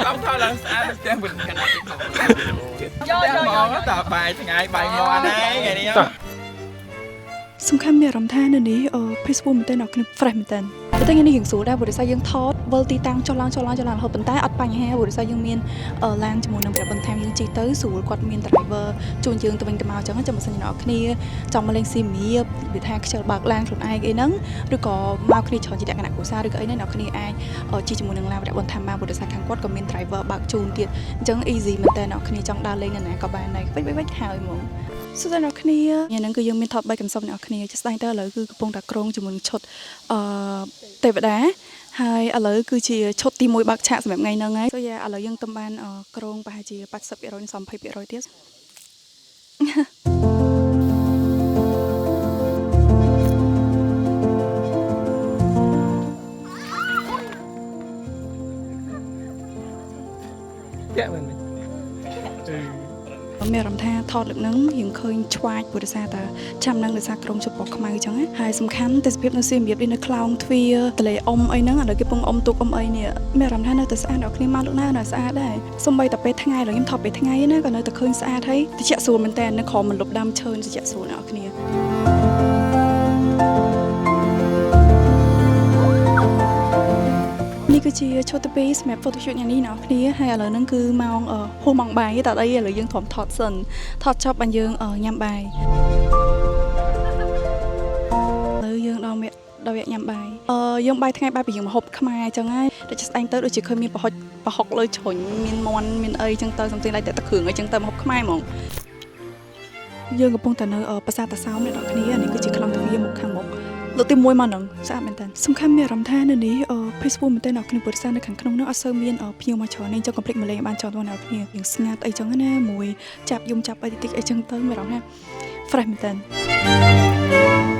កុំថតឡើងស្អាតផ្ទះវិញកណ្ដាលទីថតយកយកមកតបាយថ្ងៃបាយមាន់ហើយថ្ងៃនេះ តោះ សំខាន់មានអារម្មណ៍ថានៅនេះអឺ peaceful មែនតើអ្នកគ្នា fresh មែនតើតែថ្ងៃនេះរៀងស្រួលដែរព្រោះដោយសារយើងថតវិលទីតាំងចុះឡើងចុះឡើងចុះឡើងរហូតប៉ុន្តែអត់បញ្ហាព្រោះដោយសារយើងមានអឺឡានជាមួយនឹងប្រព័ន្ធថែមយើងជិះទៅស្រួលគាត់មាន driver ជូនយើងទៅវិញទៅមកអញ្ចឹងចាំបើសិនជាអ្នកគ្នាចង់មកលេងសៀមរាបវាថាខ្ជិលបើកឡានខ្លួនឯងអីហ្នឹងឬក៏មកគ្នាច្រើនជាលក្ខណៈគ្រួសារឬក៏អីហ្នឹងអ្នកគ្នាអាចជិះជាមួយនឹងឡានប្រព័ន្ធថែមមកព្រោះដោយសារខាងគាត់ក៏មាន driver បើកជូនទៀតអញ្ចឹង easy មែនតើអ្នកគ្នាចង់ដើរលេងនៅណាក៏បានដែរវិចវិចហើយហ្មង សួស្តីអ្នកគ្នាថ្ងៃហ្នឹងគឺយើងមានថត3កំសុំអ្នកគ្នាជាស្ដែងទៅឥឡូវគឺកំពុងតែក្រងជាមួយនឹងឈុតអឺទេវតាហើយឥឡូវគឺជាឈុតទី1បើកឆាកសម្រាប់ថ្ងៃហ្នឹងហើយ so yeah ឥឡូវយើងទំបានអឺក្រងប្រហែលជា80%និង20%ទៀត ពាក់មែនមែន មានអារម្មណ៍ថាថតលើកហ្នឹងរៀងឃើញឆ្វាចព្រោះដោយសារតែចាំហ្នឹងដោយសារក្រុមជពណ៌ខ្មៅអញ្ចឹងណាហើយសំខាន់ទេសភាពនៅសៀមរាបនេះនៅខ្លោងទ្វារទន្លេអ៊ំអីហ្នឹងឥឡូវគេពងអ៊ំទូកអ៊ំអីនេះមានអារម្មណ៍ថានៅតែស្អាតដល់គ្នាមកលើកណានៅស្អាតដែរសូម្បីតែពេលថ្ងៃឥឡូវខ្ញុំថតពេលថ្ងៃណាក៏នៅតែឃើញស្អាតហើយត្រជាក់ស្រួលមែនតើនៅក្រោមម្លប់ដើមឈើត្រជាក់ស្រួលអ្នកគ្នានេះគឺជាឈុតទី2សម្រាប់ photo shoot ញ៉ាំនេះអ្នកគ្នាហើយឥឡូវហ្នឹងគឺម៉ោងហួសម៉ោងបាយតែអីឥឡូវយើងទ្រាំថតសិនថតចប់បានយើងញ៉ាំបាយឥឡូវយើងដល់វគ្គដល់វគ្គញ៉ាំបាយអឺយើងបាយថ្ងៃបាយពីយើងម្ហូបខ្មែរអញ្ចឹងហើយដូចជាស្អែងទៅដូចជាឃើញមានប្រហុកប្រហុកលើជ្រុញមានមាន់មានអីអញ្ចឹងទៅ something like តែគ្រឿងអីអញ្ចឹងទៅម្ហូបខ្មែរហ្មងយើងកំពុងតែនៅប្រាសាទតាសោមអ្នកនរគ្នានេះគឺជាខ្លងទ្វារមុខខាងមុខលើកទី1មកហ្នឹងស្អាតមែនតើសំខាន់មានអារម្មណ៍ថានៅនេះ peaceful មែនតើអ្នកគ្នាពុទ្ធសាសនៅខាងក្នុងនោះអត់សូវមានភ្ញៀវមកច្រើនទេអញ្ចឹងកុំភ្លេចមកលេងឲ្យបានច្រើនបងអ្នកគ្នាយើងស្ងាត់អីចឹងណាមួយចាប់យំចាប់អីតិចៗអីចឹងទៅមានអារម្មណ៍ថា fresh មែនតើ